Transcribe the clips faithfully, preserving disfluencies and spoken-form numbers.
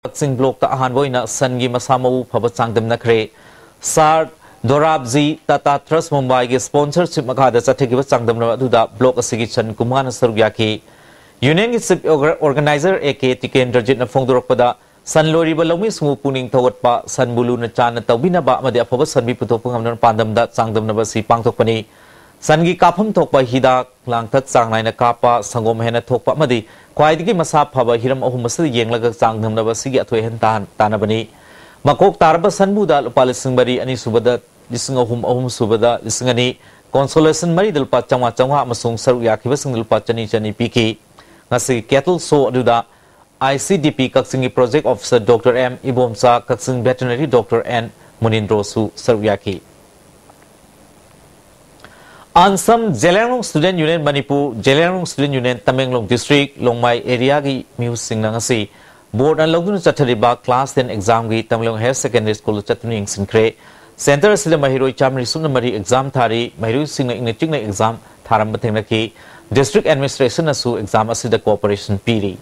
ꯀꯛꯆꯤꯡ ꯕ꯭ꯂꯣꯛꯇ ꯑꯍꯥꯟꯕ ꯑꯣꯏꯅ ꯁꯟꯒꯤ ꯃꯁꯥ ꯃꯎ ꯐꯕ ꯆꯥꯡꯗꯝꯅꯈ꯭ꯔꯦ꯫ ꯁꯥꯔ ꯗꯣꯔꯥꯕꯖꯤ ꯇꯥꯇꯥ ꯇ꯭ꯔꯁ ꯃꯨꯝꯕꯥꯏꯒꯤ ꯁ꯭ꯄꯣꯟꯁꯔꯁꯤꯞ ꯃꯈꯥꯗ ꯆꯠꯊꯈꯤꯕ ꯆꯥꯡꯗꯝꯅꯕ ꯑꯗꯨꯗ ꯕ꯭ꯂꯣꯛ ꯑꯁꯤꯒꯤ ꯁꯟ ꯀꯨꯟꯃꯉꯥꯅ ꯁꯔꯨꯛ ꯌꯥꯈꯤ꯫ ꯌꯨꯅꯤꯌꯟꯒꯤ ꯆꯤꯐ ꯑꯣꯔꯒ-, ꯑꯣꯔꯒꯅꯥꯏꯖꯔ ꯑꯦ ꯀꯦ ꯇꯤꯀꯦꯟꯗ꯭ꯔꯖꯤꯠꯅ ꯐꯣꯡꯗꯣꯔꯛꯄꯗ, ꯁꯟ ꯂꯣꯏꯔꯤꯕ ꯂꯧꯃꯤꯁꯤꯡꯕꯨ ꯄꯨꯛꯅꯤꯡ ꯊꯧꯒꯠꯄ, ꯁꯟꯕꯨ ꯂꯨꯅ ꯆꯥꯟꯅ ꯇꯧꯕꯤꯅꯕ ꯑꯃꯗꯤ ꯑꯐꯕ ꯁꯟꯕꯤ ꯄꯨꯊꯣꯛꯄ ꯉꯝꯅꯕ ꯄꯥꯟꯗꯝꯗ ꯆꯥꯡꯗꯝꯅꯕ ꯑꯁꯤ ꯄꯥꯡꯊꯣꯛꯄꯅꯤ꯫ ꯁꯟꯒꯤ ꯀꯥꯞꯐꯝ ꯊꯣꯛꯄ ꯍꯤꯗꯥꯛ ꯂꯥꯡꯊꯛ ꯆꯥꯡ ꯅꯥꯏꯅ ꯀꯥꯞꯄ, ꯁꯪꯒꯣꯝ ꯍꯦꯟꯅ ꯊꯣꯛꯄ ꯑꯃꯗꯤ ꯈ꯭ꯋꯥꯏꯗꯒꯤ ꯃꯁꯥ ꯐꯕ ꯍꯤꯔꯝ ꯑꯍꯨꯝ ꯑꯁꯤꯗ ꯌꯦꯡꯂꯒ ꯆꯥꯡꯗꯝꯅꯕ ꯑꯁꯤꯒꯤ ꯑꯊꯣꯏ ꯑꯍꯦꯟ ꯇꯥꯍꯟ-, ꯇꯥꯟꯅꯕꯅꯤ꯫ ꯃꯀꯣꯛ ꯇꯥꯔꯕ ꯁꯟꯕꯨꯗ ꯂꯨꯄꯥ ꯂꯤꯁꯤꯡ ꯃꯔꯤ, ꯑꯅꯤꯁꯨꯕꯗ ꯂꯤꯁꯤꯡ ꯑꯍꯨꯝ, ꯑꯍꯨꯝꯁꯨꯕꯗ ꯂꯤꯁꯤꯡ ꯑꯅꯤ, consolation ꯃꯔꯤꯗ ꯂꯨꯄꯥ ꯆꯥꯝꯃꯉꯥ ꯆꯥꯝꯃꯉꯥ ꯑꯃꯁꯨꯡ ꯁꯔꯨꯛ ꯌꯥꯈꯤꯕꯁꯤꯡꯗ ꯂꯨꯄꯥ ꯆꯅꯤ ꯆꯅꯤ ꯄꯤꯈꯤ꯫ ꯉꯁꯤꯒꯤ cattle show ꯑꯗꯨꯗ I C D P ꯀꯛꯆꯤꯡꯒꯤ project officer Doctor M Ibomcha, ꯀꯛꯆꯤꯡ veterinary Doctor N ꯃꯨꯅꯤꯟꯗ꯭ꯔꯣꯁꯨ ꯁꯔꯨꯛ ꯌꯥꯈꯤ꯫ ꯑꯟꯁꯝ Zeliangrong Student Union Manipur, Zeliangrong Student Union Tamenglong district, ꯂꯣꯡꯃꯥꯏ areaꯒꯤ ꯃꯤꯍꯨꯠꯁꯤꯡꯅ ꯉꯁꯤ boardꯅ ꯂꯧꯗꯨꯅ ꯆꯠꯊꯔꯤꯕ class ten examꯒꯤ Tamenglong Higher Secondary Schoolꯗ ꯆꯠꯇꯨꯅ ꯌꯦꯡꯁꯤꯟꯈ꯭ꯔꯦ꯫ Center ꯑꯁꯤꯗ ꯃꯍꯩꯔꯣꯏ ꯆꯥꯃꯔꯤ ꯁꯨꯞꯅ ꯃꯔꯤ exam ꯊꯥꯔꯤ꯫ ꯃꯍꯩꯔꯣꯏꯁꯤꯡꯅ ꯏꯪꯅ ꯆꯤꯛꯅ exam ꯊꯥꯔꯝꯕ ꯊꯦꯡꯅꯈꯤ꯫ District administrationꯅꯁꯨ exam ꯑꯁꯤꯗ cooperation ꯄꯤꯔꯤ꯫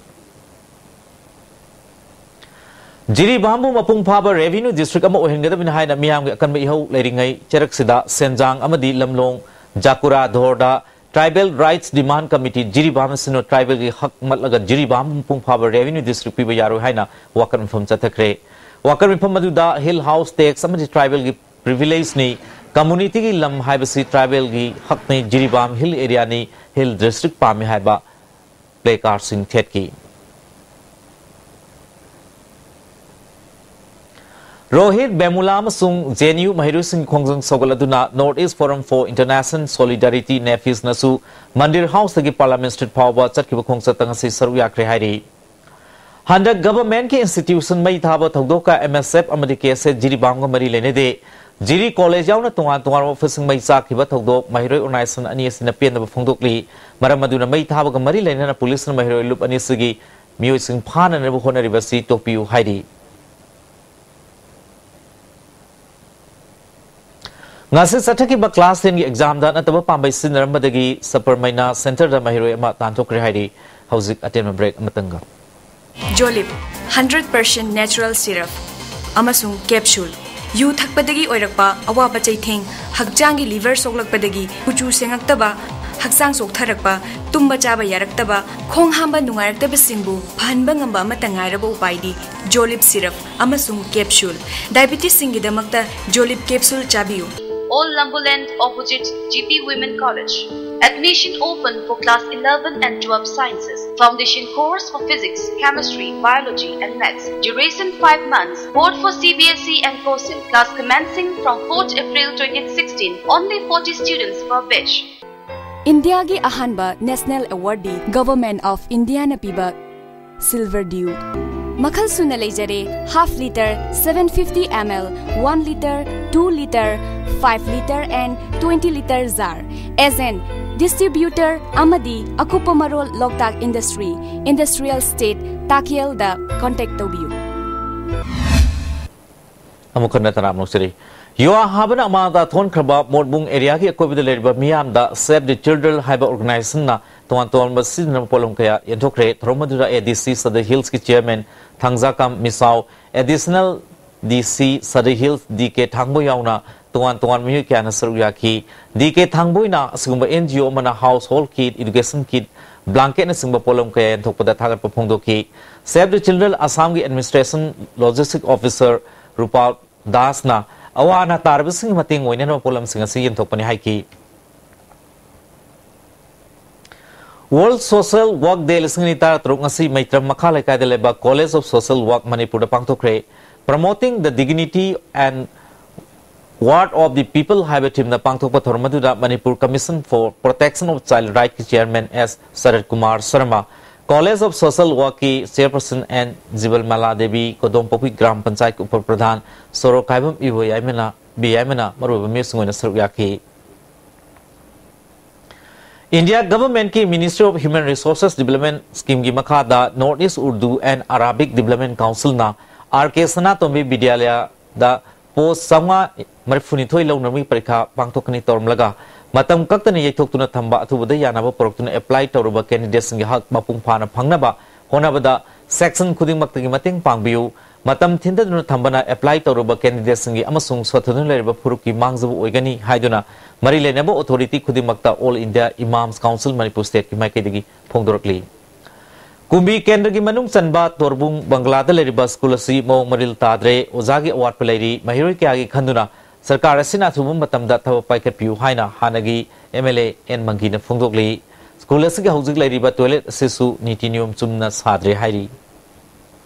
ꯖꯤꯔꯤꯕꯥꯝꯕꯨ ꯃꯄꯨꯡ ꯐꯥꯕ revenue district ꯑꯃ ꯑꯣꯏꯍꯟꯒꯗꯕꯅꯤ ꯍꯥꯏꯅ ꯃꯤꯌꯥꯝꯒꯤ ꯑꯀꯟꯕ ꯏꯍꯧ ꯂꯩꯔꯤꯉꯩ ꯆꯩꯔꯛꯁꯤꯗ ꯁꯦꯟꯖꯥꯡ ꯑꯃꯗꯤ ꯂꯝꯂꯣꯡ ꯖꯥꯀꯨꯔꯥ ꯙꯣꯔꯗ Tribal Rights Demand Committee Jiribam ꯑꯁꯤꯅ tribalꯒꯤ ꯍꯛ ꯃꯠꯂꯒ ꯖꯤꯔꯤꯕꯥꯝꯕꯨ ꯃꯄꯨꯡ ꯐꯥꯕ revenue district ꯄꯤꯕ ꯌꯥꯔꯣꯏ ꯍꯥꯏꯅ ꯋꯥꯀꯠ ꯃꯤꯐꯝ ꯆꯠꯊꯈ꯭ꯔꯦ꯫ ꯋꯥꯀꯠ ꯃꯤꯐꯝ ꯑꯗꯨꯗ hill house tax ꯑꯃꯗꯤ tribalꯒꯤ privilegeꯅꯤ, communityꯒꯤ ꯂꯝ ꯍꯥꯏꯕꯁꯤ tribalꯒꯤ ꯍꯛꯅꯤ, ꯖꯤꯔꯤꯕꯥꯝ hill areaꯅꯤ, hill district ꯄꯥꯝꯃꯤ ꯍꯥꯏꯕ placardꯁꯤꯡ ꯊꯦꯠꯈꯤ꯫ ꯔꯣꯍꯤꯠ ꯕꯦꯃꯨꯂꯥ ꯑꯃꯁꯨꯡ J N U ꯃꯍꯩꯔꯣꯏꯁꯤꯡꯒꯤ ꯈꯣꯡꯖꯪ ꯁꯧꯒꯠꯂꯗꯨꯅ North East Forum for International Solidarity, NEFISꯅꯁꯨ Mandir ꯍꯥꯎꯁꯇꯒꯤ Parliament Street ꯐꯥꯎꯕ ꯆꯠꯈꯤꯕ ꯈꯣꯡꯆꯠꯇ ꯉꯁꯤ ꯁꯔꯨꯛ ꯌꯥꯈ꯭ꯔꯦ ꯍꯥꯏꯔꯤ꯫ ꯍꯟꯗꯛ governmentꯀꯤ institution ꯃꯩ ꯊꯥꯕ ꯊꯧꯗꯣꯛꯀ M S F ꯑꯃꯗꯤ K S A ꯖꯤꯔꯤꯕꯥꯝꯒ ꯃꯔꯤ ꯂꯩꯅꯗꯦ꯫ ꯖꯤꯔꯤ college ꯌꯥꯎꯅ ꯇꯣꯉꯥꯟ ꯇꯣꯉꯥꯟꯕ officeꯁꯤꯡ ꯃꯩ ꯆꯥꯛꯈꯤꯕ ꯊꯧꯗꯣꯛ ꯃꯍꯩꯔꯣꯏ organization ꯑꯅꯤ ꯑꯁꯤꯅ ꯄꯦꯟꯗꯕ ꯐꯣꯡꯗꯣꯛꯂꯤ꯫ ꯃꯔꯝ ꯑꯗꯨꯅ ꯃꯩ ꯊꯥꯕꯒ ꯃꯔꯤ ꯂꯩꯅꯅ policeꯅ ꯃꯍꯩꯔꯣꯏ ꯂꯨꯞ ꯑꯅꯤ ꯑꯁꯤꯒꯤ ꯃꯤꯑꯣꯏꯁꯤꯡ ꯐꯥꯅꯅꯕ ꯍꯣꯠꯅꯔꯤꯕ ꯑꯁꯤ ꯇꯣꯛꯄꯤꯌꯨ ꯍꯥꯏꯔꯤ꯫ ꯉꯁꯤ ꯆꯠꯊꯈꯤꯕ class tenꯒꯤ examꯗ ꯅꯠꯇꯕ ꯄꯥꯝꯕꯩ ꯁꯤꯖꯤꯟꯅꯔꯝꯕꯗꯒꯤ ꯁꯄꯔꯃꯩꯅ centerꯗ ꯃꯍꯩꯔꯣꯏ ꯑꯃ ꯇꯥꯟꯊꯣꯛꯈ꯭ꯔꯦ ꯍꯥꯏꯔꯤ꯫ ꯍꯧꯖꯤꯛ ꯑꯇꯦꯟꯕ break ꯑꯃꯇꯪꯒ꯫ Jolib, hundred percent natural syrup ꯑꯃꯁꯨꯡ capsule꯫ ꯌꯨ ꯊꯛꯄꯗꯒꯤ ꯑꯣꯏꯔꯛꯄ ꯑꯋꯥꯕ ꯆꯩꯊꯦꯡ, ꯍꯛꯆꯥꯡꯒꯤ liver ꯁꯣꯛꯂꯛꯄꯗꯒꯤ ꯀꯨꯆꯨ ꯁꯦꯡꯉꯛꯇꯕ, ꯍꯛꯆꯥꯡ ꯆꯣꯛꯊꯔꯛꯄ, ꯇꯨꯝꯕ ꯆꯥꯕ ꯌꯥꯔꯛꯇꯕ, ꯈꯣꯡ ꯍꯥꯝꯕ ꯅꯨꯡꯉꯥꯏꯔꯛꯇꯕꯁꯤꯡꯕꯨ ꯐꯍꯟꯕ ꯉꯝꯕ ꯑꯃꯠꯇ ꯉꯥꯏꯔꯕ ꯎꯄꯥꯏꯗꯤ Jolib syrup ꯑꯃꯁꯨꯡ capsule꯫ Diabetes ꯁꯤꯡꯒꯤꯗꯃꯛꯇ Jolib capsule ꯆꯥꯕꯤꯌꯨ꯫ Old Lambuland, opposite G P Women College. Admission open for class eleven and twelve sciences. Foundation course for physics, chemistry, biology, and maths. Duration five months. Board for C B S E and COSET. Class commencing from fourth April twenty sixteen. Only forty students per batch. ꯏꯟꯗꯤꯌꯥꯒꯤ ꯑꯍꯥꯟꯕ national awardꯗꯤ Government of Indiaꯅ ꯄꯤꯕ Silver Dew꯫ ꯃꯈꯜ ꯁꯨꯅ ꯂꯩꯖꯔꯦ: half litre, seven fifty ml, one litre, two litre, five litre and twenty litre jar꯫ Agent, distributor ꯑꯃꯗꯤ ꯑꯀꯨꯞꯄ ꯃꯔꯣꯜ ꯂꯣꯛꯇꯥꯛ Industry, Industrial Estate, ꯇꯥꯀꯦꯜꯗ contact ꯇꯧꯕꯤꯌꯨ꯫ ꯑꯃꯨꯛ ꯍꯟꯅ ꯇꯔꯥꯝꯅ ꯑꯣꯛꯆꯔꯤ꯫ ꯌꯨꯋꯥ ꯍꯥꯕꯅ ꯑꯃꯥꯡꯗ ꯊꯣꯟꯈ꯭ꯔꯕ ꯃꯣꯠꯕꯨꯡ areaꯒꯤ ꯑꯀꯣꯏꯕꯗ ꯂꯩꯔꯤꯕ ꯃꯤꯌꯥꯝꯗ Save the Children ꯍꯥꯏꯕ organizationꯅ ꯇꯣꯉꯥꯟ ꯇꯣꯉꯥꯟꯕ ꯁꯤꯖꯤꯟꯅꯕ ꯄꯣꯠꯂꯝ ꯀꯌꯥ ꯌꯦꯟꯊꯣꯛꯈ꯭ꯔꯦ꯫ ꯊꯧꯔꯝ ꯑꯗꯨꯗ A D C Sadar Hillsꯀꯤ chairman ꯊꯥꯡꯖꯥꯀꯥꯝ ꯃꯤꯁꯥꯎ, additional D C Sadar Hills D K ꯊꯥꯡꯕꯣꯏ ꯌꯥꯎꯅ ꯇꯣꯉꯥꯟ ꯇꯣꯉꯥꯟꯕ ꯃꯤꯑꯣꯏ ꯀꯌꯥꯅ ꯁꯔꯨꯛ ꯌꯥꯈꯤ꯫ D K ꯊꯥꯡꯕꯣꯏꯅ ꯑꯁꯤꯒꯨꯝꯕ N G O ꯑꯃꯅ household kit, education kit, blanketꯅꯆꯤꯡꯕ ꯄꯣꯠꯂꯝ ꯀꯌꯥ ꯌꯦꯟꯊꯣꯛꯄꯗ ꯊꯥꯒꯠꯄ ꯐꯣꯡꯗꯣꯛꯈꯤ꯫ Save the Children ꯑꯁꯥꯝꯒꯤ administration logistic officer ꯔꯨꯄꯥꯜ ꯗꯥꯁꯅ ꯑꯋꯥ ꯑꯅꯥ ꯇꯥꯔꯕꯁꯤꯡꯒꯤ ꯃꯇꯦꯡ ꯑꯣꯏꯅꯅꯕ ꯄꯣꯠꯂꯝꯁꯤꯡ ꯑꯁꯤ ꯌꯦꯟꯊꯣꯛꯄꯅꯤ ꯍꯥꯏꯈꯤ꯫ World Social Work Day ꯂꯤꯁꯤꯡ ꯑꯅꯤ ꯇꯔꯥꯇꯔꯨꯛ ꯉꯁꯤ ꯃꯩꯇ꯭ꯔꯝ ꯃꯈꯥ ꯂꯩꯀꯥꯏꯗ ꯂꯩꯕ College of Social Work ꯃꯅꯤꯄꯨꯔꯗ ꯄꯥꯡꯊꯣꯛꯈ꯭ꯔꯦ꯫ Promoting the Dignity and Worth of the People ꯍꯥꯏꯕ themeꯅ ꯄꯥꯡꯊꯣꯛꯄ ꯊꯧꯔꯝ ꯑꯗꯨꯗ Manipur Commission for Protection of Child Rightꯀꯤ chairman S Sarat Kumar Sharma, College of Social Workꯀꯤ chairperson N ꯖꯤꯕꯜꯃꯥꯂꯥ ꯗꯦꯕꯤ, ꯀꯣꯗꯣꯝꯄꯣꯛꯄꯤ ꯒ꯭ꯔꯥꯝ ꯄꯟꯆꯥꯌꯠꯀꯤ ꯎꯄ ꯄ꯭ꯔꯙꯥꯟ ꯁꯣꯔꯣ ꯀꯥꯏꯕꯝ ꯏꯕꯣ ꯌꯥꯏꯃꯅ, ꯕꯤ ꯌꯥꯏꯃꯅ ꯃꯔꯨꯑꯣꯏꯕ ꯃꯤꯑꯣꯏꯁꯤꯡ ꯑꯣꯏꯅ ꯁꯔꯨꯛ ꯌꯥꯈꯤ꯫ India Governmentꯀꯤ Ministry of Human Resources Development Schemeꯒꯤ ꯃꯈꯥꯗ North East Urdu and Arabic Development Councilꯅ R K Sanatombi ꯕꯤꯗ꯭ꯌꯥꯂꯌꯗ post ꯆꯥꯝꯃꯉꯥ ꯃꯔꯤꯐꯨꯅꯤꯊꯣꯏ ꯂꯧꯅꯕꯒꯤ ꯄꯔꯤꯈꯥ ꯄꯥꯡꯊꯣꯛꯀꯅꯤ ꯇꯧꯔꯝꯂꯒ, ꯃꯇꯝ ꯀꯛꯇꯅ ꯌꯩꯊꯣꯛꯇꯨꯅ ꯊꯝꯕ ꯑꯊꯨꯕꯗ ꯌꯥꯅꯕ ꯄꯨꯔꯛꯇꯨꯅ apply ꯇꯧꯔꯕ candidateꯁꯤꯡꯒꯤ ꯍꯛ ꯃꯄꯨꯡ ꯐꯥꯅ ꯐꯪꯅꯕ ꯍꯣꯠꯅꯕꯗ Section ꯈꯨꯗꯤꯡꯃꯛꯇꯒꯤ ꯃꯇꯦꯡ ꯄꯥꯡꯕꯤꯌꯨ꯫ ꯃꯇꯝ ꯊꯤꯟꯊꯗꯨꯅ ꯊꯝꯕꯅ apply ꯇꯧꯔꯨꯕ candidateꯁꯤꯡꯒꯤ ꯑꯃꯁꯨꯡ ꯁꯣꯠꯊꯗꯨꯅ ꯂꯩꯔꯤꯕ ꯐꯨꯔꯨꯞꯀꯤ ꯃꯥꯡꯖꯕ ꯑꯣꯏꯒꯅꯤ ꯍꯥꯏꯗꯨꯅ ꯃꯔꯤ ꯂꯩꯅꯕ authority ꯈꯨꯗꯤꯡꯃꯛꯇ All India Imams Council Manipur Stateꯀꯤ ꯃꯥꯏꯀꯩꯗꯒꯤ ꯐꯣꯡꯗꯣꯔꯛꯂꯤ꯫ ꯀꯨꯝꯕꯤ ꯀꯦꯟꯗ꯭ꯔꯒꯤ ꯃꯅꯨꯡ ꯆꯟꯕ ꯇꯣꯔꯕꯨꯡ ꯕꯪꯒꯂꯥꯗ ꯂꯩꯔꯤꯕ ꯁ꯭ꯀꯨꯜ ꯑꯁꯤ ꯃꯑꯣꯡ ꯃꯔꯤꯜ ꯇꯥꯗ꯭ꯔꯦ, ꯑꯣꯖꯥꯒꯤ ꯑꯋꯥꯠꯄ ꯂꯩꯔꯤ, ꯃꯍꯩꯔꯣꯏ ꯀꯌꯥꯒꯤ ꯈꯟꯗꯨꯅ ꯁꯔꯀꯥꯔ ꯑꯁꯤꯅ ꯑꯊꯨꯕ ꯃꯇꯝꯗ ꯊꯕꯛ ꯄꯥꯏꯈꯠꯄꯤꯌꯨ ꯍꯥꯏꯅ ꯍꯥꯟꯅꯒꯤ MLA ꯑꯦꯟ ꯃꯪꯒꯤꯅ ꯐꯣꯡꯗꯣꯛꯂꯤ꯫ ꯁ꯭ꯀꯨꯜ ꯑꯁꯤꯒꯤ ꯍꯧꯖꯤꯛ ꯂꯩꯔꯤꯕ toilet ꯑꯁꯤꯁꯨ ꯅꯤꯇꯤ ꯅꯤꯌꯣꯝ ꯆꯨꯝꯅ ꯁꯥꯗ꯭ꯔꯦ ꯍꯥꯏꯔꯤ꯫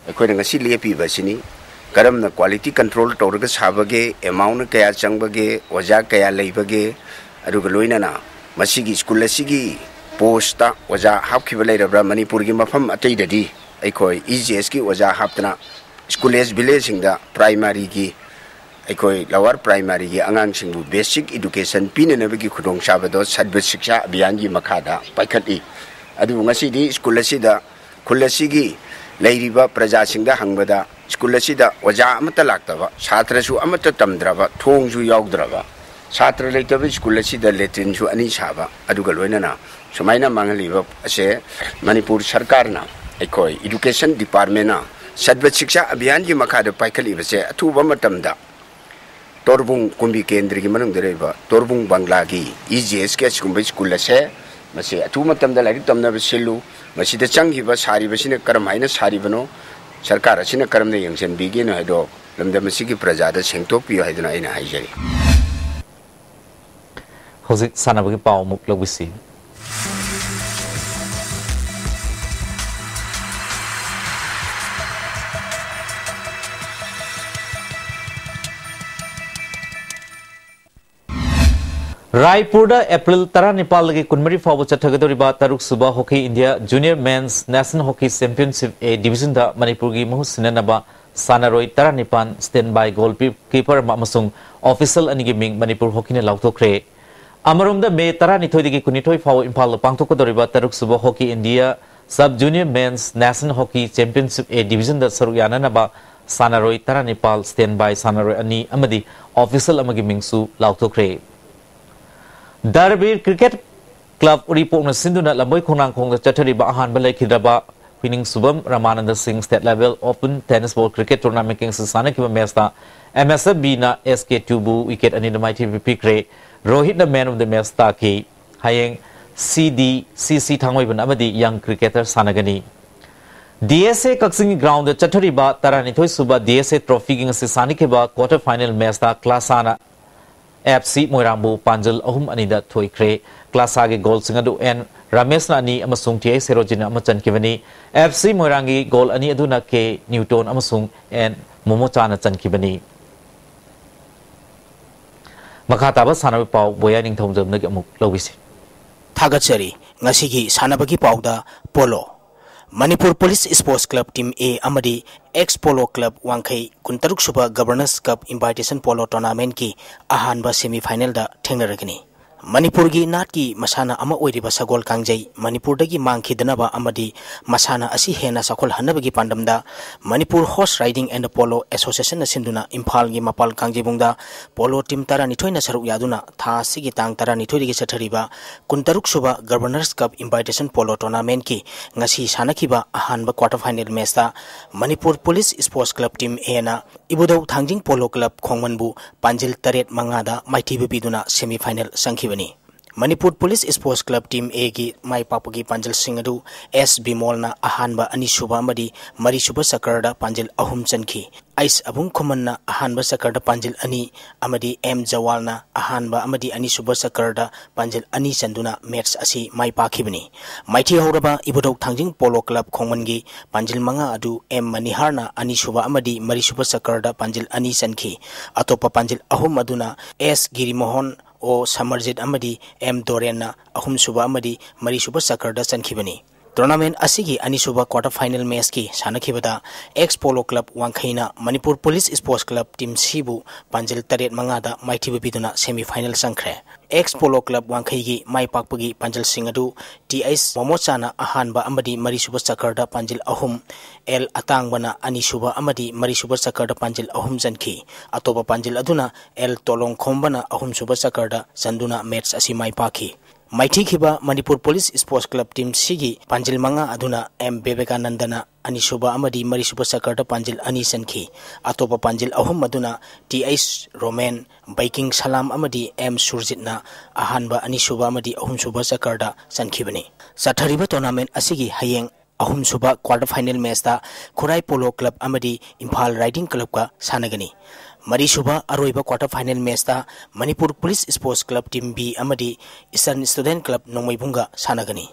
ꯑꯩꯈꯣꯏꯅ ꯉꯁꯤ ꯂꯦꯞꯄꯤꯕ ꯑꯁꯤꯅꯤ꯫ ꯀꯔꯝꯅ quality control ꯇꯧꯔꯒ ꯁꯥꯕꯒꯦ, amountꯅ ꯀꯌꯥ ꯆꯪꯕꯒꯦ, ꯑꯣꯖꯥ ꯀꯌꯥ ꯂꯩꯕꯒꯦ, ꯑꯗꯨꯒ ꯂꯣꯏꯅꯅ ꯃꯁꯤꯒꯤ ꯁ꯭ꯀꯨꯜ ꯑꯁꯤꯒꯤ postꯇ ꯑꯣꯖꯥ ꯍꯥꯞꯈꯤꯕ ꯂꯩꯔꯕ꯭ꯔꯥ? ꯃꯅꯤꯄꯨꯔꯒꯤ ꯃꯐꯝ ꯑꯇꯩꯗꯗꯤ ꯑꯩꯈꯣꯏ EGSꯀꯤ ꯑꯣꯖꯥ ꯍꯥꯞꯇꯅ school age villageꯁꯤꯡꯗ primaryꯒꯤ ꯑꯩꯈꯣꯏ lower primaryꯒꯤ ꯑꯉꯥꯡꯁꯤꯡꯕꯨ basic education ꯄꯤꯅꯅꯕꯒꯤ ꯈꯨꯗꯣꯡꯆꯥꯕꯗꯣ ꯁꯔꯕ ꯁꯤꯛꯁꯥ ꯑꯚꯤꯌꯥꯟꯒꯤ ꯃꯈꯥꯗ ꯄꯥꯏꯈꯠꯂꯤ꯫ ꯑꯗꯨꯕꯨ ꯉꯁꯤꯗꯤ ꯁ꯭ꯀꯨꯜ ꯑꯁꯤꯗ, ꯈꯨꯜ ꯑꯁꯤꯒꯤ ꯂꯩꯔꯤꯕ ꯄ꯭ꯔꯖꯥꯁꯤꯡꯗ ꯍꯪꯕꯗ, ꯁ꯭ꯀꯨꯜ ꯑꯁꯤꯗ ꯑꯣꯖꯥ ꯑꯃꯠꯇ ꯂꯥꯛꯇꯕ, ꯁꯥꯇ꯭ꯔꯁꯨ ꯑꯃꯠꯇ ꯇꯝꯗ꯭ꯔꯕ, ꯊꯣꯡꯁꯨ ꯌꯥꯎꯗ꯭ꯔꯕ, ꯁꯥꯇ꯭ꯔ ꯂꯩꯇꯕ ꯁ꯭ꯀꯨꯜ ꯑꯁꯤꯗ latrineꯁꯨ ꯑꯅꯤ ꯁꯥꯕ, ꯑꯗꯨꯒ ꯂꯣꯏꯅꯅ ꯁꯨꯃꯥꯏꯅ ꯃꯥꯡꯍꯜꯂꯤꯕ ꯑꯁꯦ ꯃꯅꯤꯄꯨꯔ ꯁꯔꯀꯥꯔꯅ, ꯑꯩꯈꯣꯏ education departmentꯅ ꯁꯔꯕ ꯁꯤꯛꯁꯥ ꯑꯚꯤꯌꯥꯟꯒꯤ ꯃꯈꯥꯗ ꯄꯥꯏꯈꯠꯂꯤꯕꯁꯦ ꯑꯊꯨꯕ ꯃꯇꯝꯗ ꯇꯣꯔꯕꯨꯡ ꯀꯨꯝꯕꯤ ꯀꯦꯟꯗ꯭ꯔꯒꯤ ꯃꯅꯨꯡꯗ ꯂꯩꯕ ꯇꯣꯔꯕꯨꯡ ꯕꯪꯒ꯭ꯂꯥꯒꯤ EGSꯀꯤ ꯑꯁꯤꯒꯨꯝꯕ ꯁ꯭ꯀꯨꯜ ꯑꯁꯦ, ꯃꯁꯤ ꯑꯊꯨꯕ ꯃꯇꯝꯗ ꯂꯥꯏꯔꯤꯛ ꯇꯝꯅꯕ ꯁꯤꯜꯂꯨ꯫ ꯃꯁꯤꯗ ꯆꯪꯈꯤꯕ, ꯁꯥꯔꯤꯕꯁꯤꯅ ꯀꯔꯝ ꯍꯥꯏꯅ ꯁꯥꯔꯤꯕꯅꯣ, ꯁꯔꯀꯥꯔ ꯑꯁꯤꯅ ꯀꯔꯝꯅ ꯌꯦꯡꯁꯤꯟꯕꯤꯒꯦꯅꯣ ꯍꯥꯏꯗꯣ ꯂꯝꯗꯝ ꯑꯁꯤꯒꯤ ꯄ꯭ꯔꯖꯥꯗ ꯁꯦꯡꯗꯣꯛꯄꯤꯌꯨ ꯍꯥꯏꯗꯨꯅ ꯑꯩꯅ ꯍꯥꯏꯖꯔꯤ꯫ ꯍꯧꯖꯤꯛ ꯁꯥꯟꯅꯕꯒꯤ ꯄꯥꯎ ꯑꯃꯨꯛ ꯂꯧꯕꯤꯁꯤ꯫ ꯔꯥꯏꯄꯨꯔꯗ ꯑꯦꯄ꯭ꯔꯤꯜ ꯇꯔꯥꯅꯤꯄꯥꯜꯗꯒꯤ ꯀꯨꯟꯃꯔꯤ ꯐꯥꯎꯕ ꯆꯠꯊꯒꯗꯧꯔꯤꯕ ꯇꯔꯨꯛ ꯁꯨꯕ Hockey India Junior Men's National Hockey Championship A Divisionꯗ ꯃꯅꯤꯄꯨꯔꯒꯤ ꯃꯍꯨꯠ ꯁꯤꯟꯅꯅꯕ ꯁꯥꯟꯅꯔꯣꯏ ꯇꯔꯥꯅꯤꯄꯥꯟ, standby goalkeeper ꯑꯃ ꯑꯃꯁꯨꯡ official ꯑꯅꯤꯒꯤ ꯃꯤꯡ ꯃꯅꯤꯄꯨꯔ ꯍꯣꯀꯤꯅ ꯂꯥꯎꯊꯣꯛꯈ꯭ꯔꯦ꯫ ꯑꯃꯔꯣꯝꯗ ꯃꯦ ꯇꯔꯥꯅꯤꯊꯣꯏꯗꯒꯤ ꯀꯨꯟꯅꯤꯊꯣꯏ ꯐꯥꯎꯕ ꯏꯝꯐꯥꯜꯗ ꯄꯥꯡꯊꯣꯛꯀꯗꯧꯔꯤꯕ ꯇꯔꯨꯛ ꯁꯨꯕ Hockey India Sub Junior Men's National Hockey Championship A Divisionꯗ ꯁꯔꯨꯛ ꯌꯥꯅꯅꯕ ꯁꯥꯟꯅꯔꯣꯏ ꯇꯔꯥꯅꯤꯄꯥꯜ, standby ꯁꯥꯟꯅꯔꯣꯏ ꯑꯅꯤ ꯑꯃꯗꯤ official ꯑꯃꯒꯤ ꯃꯤꯡꯁꯨ ꯂꯥꯎꯊꯣꯛꯈ꯭ꯔꯦ꯫ ꯗꯔꯕꯤꯔ Cricket Club ꯎꯔꯤꯄꯣꯛꯅ ꯁꯤꯟꯗꯨꯅ ꯂꯝꯕꯣꯏ ꯈꯣꯡꯅꯥꯡꯈꯣꯡꯗ ꯆꯠꯊꯔꯤꯕ ꯑꯍꯥꯟꯕ ꯂꯩꯈꯤꯗ꯭ꯔꯕ ꯈꯨꯏꯅꯤꯡꯁꯨꯕꯝ ꯔꯃꯥꯅꯟꯗ ꯁꯤꯡ State Level Open Tennis Ball Cricket Tournamentꯀꯤ ꯉꯁꯤ ꯁꯥꯟꯅꯈꯤꯕ ꯃꯦꯆꯇ M S F Bꯅ S K Twoꯕꯨ wicket ꯑꯅꯤꯗ ꯃꯥꯏꯊꯤꯕ ꯄꯤꯈ꯭ꯔꯦ꯫ ꯔꯣꯍꯤꯠꯅ Man of the Match ꯇꯥꯈꯤ꯫ ꯍꯌꯦꯡ C D C C ꯊꯥꯡꯃꯩꯕꯟ ꯑꯃꯗꯤ Young Cricketer ꯁꯥꯟꯅꯒꯅꯤ꯫ D S A ꯀꯛꯆꯤꯡꯒꯤ groundꯗ ꯆꯠꯊꯔꯤꯕ ꯇꯔꯥꯅꯤꯊꯣꯏ ꯁꯨꯕ D S A Trophyꯒꯤ ꯉꯁꯤ ꯁꯥꯟꯅꯈꯤꯕ quarter final matchꯇ ꯀ꯭ꯂꯥꯁꯥꯅ F C ꯃꯣꯏꯔꯥꯡꯕꯨ ꯄꯥꯟꯖꯜ ꯑꯍꯨꯝ ꯑꯅꯤꯗ ꯊꯣꯏꯈ꯭ꯔꯦ꯫ ꯀ꯭ꯂꯥꯁꯥꯒꯤ ꯒꯣꯜꯁꯤꯡ ꯑꯗꯨ N ꯔꯥꯃꯦꯁꯅ ꯑꯅꯤ ꯑꯃꯁꯨꯡ T I ꯁꯦꯔꯣꯖꯤꯅ ꯑꯃ ꯆꯟꯈꯤꯕꯅꯤ꯫ F C ꯃꯣꯏꯔꯥꯡꯒꯤ ꯒꯣꯜ ꯑꯅꯤ ꯑꯗꯨꯅ K ꯅ꯭ꯌꯨꯇꯣꯟ ꯑꯃꯁꯨꯡ N ꯃꯣꯃꯣꯆꯥꯅ ꯆꯟꯈꯤꯕꯅꯤ꯫ ꯃꯈꯥ ꯇꯥꯕ ꯁꯥꯟꯅꯕ ꯄꯥꯎ ꯕꯣꯌꯥ ꯅꯤꯡꯊꯧꯖꯝꯗꯒꯤ ꯑꯃꯨꯛ ꯂꯧꯕꯤꯁꯤ꯫ ꯊꯥꯒꯠꯆꯔꯤ꯫ ꯉꯁꯤꯒꯤ ꯁꯥꯟꯅꯕꯒꯤ ꯄꯥꯎꯗ polo. Manipur police sports club team A ꯑꯃꯗꯤ ꯑꯦꯛꯁ ꯄꯣꯂꯣ ꯀ꯭ꯂꯕ ꯋꯥꯡꯈꯩ ꯀꯨꯟꯇꯔꯨꯛ ꯁꯨꯕ ꯒꯕꯔꯅꯔꯁ ꯀꯞ ꯏꯟꯚꯥꯏꯇꯦꯁꯟ ꯄꯣꯂꯣ ꯇꯣꯔꯅꯥꯃꯦꯟꯠꯀꯤ ꯑꯍꯥꯟꯕ ꯁꯦꯃꯤ ꯐꯥꯏꯅꯦꯜꯗ ꯊꯦꯡꯅꯔꯒꯅꯤ꯫ ꯃꯅꯤꯄꯨꯔꯒꯤ ꯅꯥꯠꯀꯤ ꯃꯁꯥꯟꯅ ꯑꯃ ꯑꯣꯏꯔꯤꯕ ꯁꯒꯣꯜ ꯀꯥꯡꯖꯩ ꯃꯅꯤꯄꯨꯔꯗꯒꯤ ꯃꯥꯡꯈꯤꯗꯅꯕ ꯑꯃꯗꯤ ꯃꯁꯥꯟꯅ ꯑꯁꯤ ꯍꯦꯟꯅ ꯆꯥꯎꯈꯠꯍꯟꯅꯕꯒꯤ ꯄꯥꯟꯗꯝꯗ Manipur horse riding and polo ꯑꯦꯁꯣꯁꯤꯌꯦꯁꯟꯅ ꯁꯤꯟꯗꯨꯅ ꯏꯝꯐꯥꯜꯒꯤ ꯃꯄꯥꯜ ꯀꯥꯡꯖꯩꯕꯨꯡꯗ ꯄꯣꯂꯣ ꯇꯤꯝ ꯇꯔꯥꯅꯤꯊꯣꯏꯅ ꯁꯔꯨꯛ ꯌꯥꯗꯨꯅ ꯊꯥ ꯑꯁꯤꯒꯤ ꯇꯥꯡ ꯇꯔꯥꯅꯤꯊꯣꯏꯗꯒꯤ ꯆꯠꯊꯔꯤꯕ ꯀꯨꯟꯇꯔꯨꯛ ꯁꯨꯕ ꯒꯕꯔꯅꯔꯁ ꯀꯞ ꯏꯟꯚꯥꯏꯇꯦꯁꯟ ꯄꯣꯂꯣ ꯇꯣꯔꯅꯥꯃꯦꯟꯠꯀꯤ ꯉꯁꯤ ꯁꯥꯟꯅꯈꯤꯕ ꯑꯍꯥꯟꯕ quarter final matchꯇ Manipur police sports club team Aꯅ ꯏꯕꯨꯙꯧ ꯊꯥꯡꯖꯤꯡ ꯄꯣꯂꯣ ꯀ꯭ꯂꯕ ꯈꯣꯡꯃꯟꯕꯨ ꯄꯥꯟꯖꯤꯜ ꯇꯔꯦꯠ ꯃꯉꯥꯗ ꯃꯥꯏꯊꯤꯕ ꯄꯤꯗꯨꯅ ꯁꯦꯃꯤ ꯐꯥꯏꯅꯦꯜ ꯆꯪꯈꯤꯕꯅꯤ꯫ Manipur police sports club team Aꯒꯤ ꯃꯥꯏ ꯄꯥꯛꯄꯒꯤ ꯄꯥꯟꯖꯜꯁꯤꯡ ꯑꯗꯨ ꯑꯦꯁ ꯕꯤꯃꯣꯜꯅ ꯑꯍꯥꯟꯕ, ꯑꯅꯤꯁꯨꯕ ꯑꯃꯗꯤ ꯃꯔꯤꯁꯨꯕ ꯆꯀꯔꯗ ꯄꯥꯟꯖꯤꯜ ꯑꯍꯨꯝ ꯆꯟꯈꯤ꯫ ꯑꯩꯁ ꯑꯕꯨꯡ ꯈꯨꯃꯟꯅ ꯑꯍꯥꯟꯕ ꯆꯀꯔꯗ ꯄꯥꯟꯖꯤꯜ ꯑꯅꯤ ꯑꯃꯗꯤ ꯑꯦꯝ ꯖꯋꯥꯜꯅ ꯑꯍꯥꯟꯕ ꯑꯃꯗꯤ ꯑꯅꯤꯁꯨꯕ ꯆꯀꯔꯗ ꯄꯥꯟꯖꯤꯜ ꯑꯅꯤ ꯆꯟꯗꯨꯅ ꯃꯦꯠꯆ ꯑꯁꯤ ꯃꯥꯏ ꯄꯥꯛꯈꯤꯕꯅꯤ꯫ ꯃꯥꯏꯊꯤꯍꯧꯔꯕ ꯏꯕꯨꯙꯧ ꯊꯥꯡꯖꯤꯡ ꯄꯣꯂꯣ ꯀ꯭ꯂꯕ ꯈꯣꯡꯃꯟꯒꯤ ꯄꯥꯟꯖꯤꯜ ꯃꯉꯥ ꯑꯗꯨ ꯑꯦꯝ ꯃꯅꯤꯍꯥꯔꯅ ꯑꯅꯤꯁꯨꯕ ꯑꯃꯗꯤ ꯃꯔꯤꯁꯨꯕ ꯆꯀꯔꯗ ꯄꯥꯟꯖꯤꯜ ꯑꯅꯤ ꯆꯟꯈꯤ꯫ ꯑꯇꯣꯞꯄ ꯄꯥꯟꯖꯤꯜ ꯑꯍꯨꯝ ꯑꯗꯨꯅ ꯑꯦꯁ ꯒꯤꯔꯤꯃꯣꯍꯟ, ꯑꯣ ꯁꯃꯔꯖꯤꯠ ꯑꯃꯗꯤ ꯑꯦꯝ ꯗꯣꯔꯦꯟꯅ ꯑꯍꯨꯝꯁꯨꯕ ꯑꯃꯗꯤ ꯃꯔꯤꯁꯨꯕ ꯆꯀꯔꯗ ꯆꯟꯈꯤꯕꯅꯤ꯫ ꯇꯣꯔꯅꯥꯃꯦꯟ ꯑꯁꯤꯒꯤ ꯑꯅꯤꯁꯨꯕ quarter final matchꯀꯤ ꯁꯥꯟꯅꯈꯤꯕꯗ ꯑꯦꯛꯁ ꯄꯣꯂꯣ ꯀ꯭ꯂꯕ ꯋꯥꯡꯈꯩꯅ Manipur police sports club team Cꯕꯨ ꯄꯥꯟꯖꯤꯜ ꯇꯔꯦꯠ ꯃꯉꯥꯗ ꯃꯥꯏꯊꯤꯕ ꯄꯤꯗꯨꯅ ꯁꯦꯃꯤ ꯐꯥꯏꯅꯦꯜ ꯆꯪꯈ꯭ꯔꯦ꯫ ꯑꯦꯛꯁ ꯄꯣꯂꯣ ꯀ꯭ꯂꯕ ꯋꯥꯡꯈꯩꯒꯤ ꯃꯥꯏ ꯄꯥꯛꯄꯒꯤ ꯄꯥꯟꯖꯤꯜꯁꯤꯡ ꯑꯗꯨ ꯇꯤ ꯑꯩꯆ ꯃꯣꯃꯣꯆꯥꯅ ꯑꯍꯥꯟꯕ ꯑꯃꯗꯤ ꯃꯔꯤꯁꯨꯕ ꯆꯀꯔꯗ ꯄꯥꯟꯖꯤꯜ ꯑꯍꯨꯝ, ꯑꯦꯜ ꯑꯇꯥꯡꯕꯅ ꯑꯅꯤꯁꯨꯕ ꯑꯃꯗꯤ ꯃꯔꯤꯁꯨꯕ ꯆꯀꯔꯗ ꯄꯥꯟꯖꯤꯜ ꯑꯍꯨꯝ ꯆꯟꯈꯤ꯫ ꯑꯇꯣꯞꯄ ꯄꯥꯟꯖꯤꯜ ꯑꯗꯨꯅ ꯑꯦꯜ ꯇꯣꯂꯣꯡꯈꯣꯝꯕꯅ ꯑꯍꯨꯝꯁꯨꯕ ꯆꯀꯔꯗ ꯆꯟꯗꯨꯅ ꯃꯦꯠꯆ ꯑꯁꯤ ꯃꯥꯏ ꯄꯥꯛꯈꯤ꯫ ꯃꯥꯏꯊꯤꯈꯤꯕ Manipur police sports club team ꯁꯤꯒꯤ ꯄꯥꯟꯖꯤꯜ ꯃꯉꯥ ꯑꯗꯨꯅ ꯑꯦꯝ ꯕꯤꯕꯦꯀꯥꯅꯟꯗꯅ ꯑꯅꯤꯁꯨꯕ ꯑꯃꯗꯤ ꯃꯔꯤꯁꯨꯕ ꯆꯀꯔꯗ ꯄꯥꯟꯖꯤꯜ ꯑꯅꯤ ꯆꯟꯈꯤ꯫ ꯑꯇꯣꯞꯄ ꯄꯥꯟꯖꯤꯜ ꯑꯍꯨꯝ ꯑꯗꯨꯅ ꯇꯤ ꯑꯩꯆ ꯔꯣꯃꯦꯟ, ꯕꯩꯀꯤꯡ ꯁꯂꯥꯝ ꯑꯃꯗꯤ ꯑꯦꯝ ꯁꯨꯔꯖꯤꯠꯅ ꯑꯍꯥꯟꯕ, ꯑꯅꯤꯁꯨꯕ ꯑꯃꯗꯤ ꯑꯍꯨꯝꯁꯨꯕ ꯆꯀꯔꯗ ꯆꯟꯈꯤꯕꯅꯤ꯫ ꯆꯠꯊꯔꯤꯕ ꯇꯣꯔꯅꯥꯃꯦꯟ ꯑꯁꯤꯒꯤ ꯍꯌꯦꯡ ꯑꯍꯨꯝꯁꯨꯕ ꯀ꯭ꯋꯥꯔꯇꯔ ꯐꯥꯏꯅꯦꯜ ꯃꯦꯆꯇ ꯈꯨꯔꯥꯏ ꯄꯣꯂꯣ ꯀ꯭ꯂꯕ ꯑꯃꯗꯤ ꯏꯝꯐꯥꯜ ꯔꯥꯏꯗꯤꯡ ꯀ꯭ꯂꯕꯀ ꯁꯥꯟꯅꯒꯅꯤ꯫ ꯃꯔꯤꯁꯨꯕ ꯑꯔꯣꯏꯕ ꯀ꯭ꯋꯥꯔꯇꯔ ꯐꯥꯏꯅꯦꯜ ꯃꯦꯆꯇ Manipur police sports club team B ꯑꯃꯗꯤ ꯏꯁꯇꯔꯟ ꯁ꯭ꯇꯨꯗꯦꯟ ꯀ꯭ꯂꯕ ꯅꯣꯡꯃꯩꯕꯨꯡꯒ ꯁꯥꯟꯅꯒꯅꯤ꯫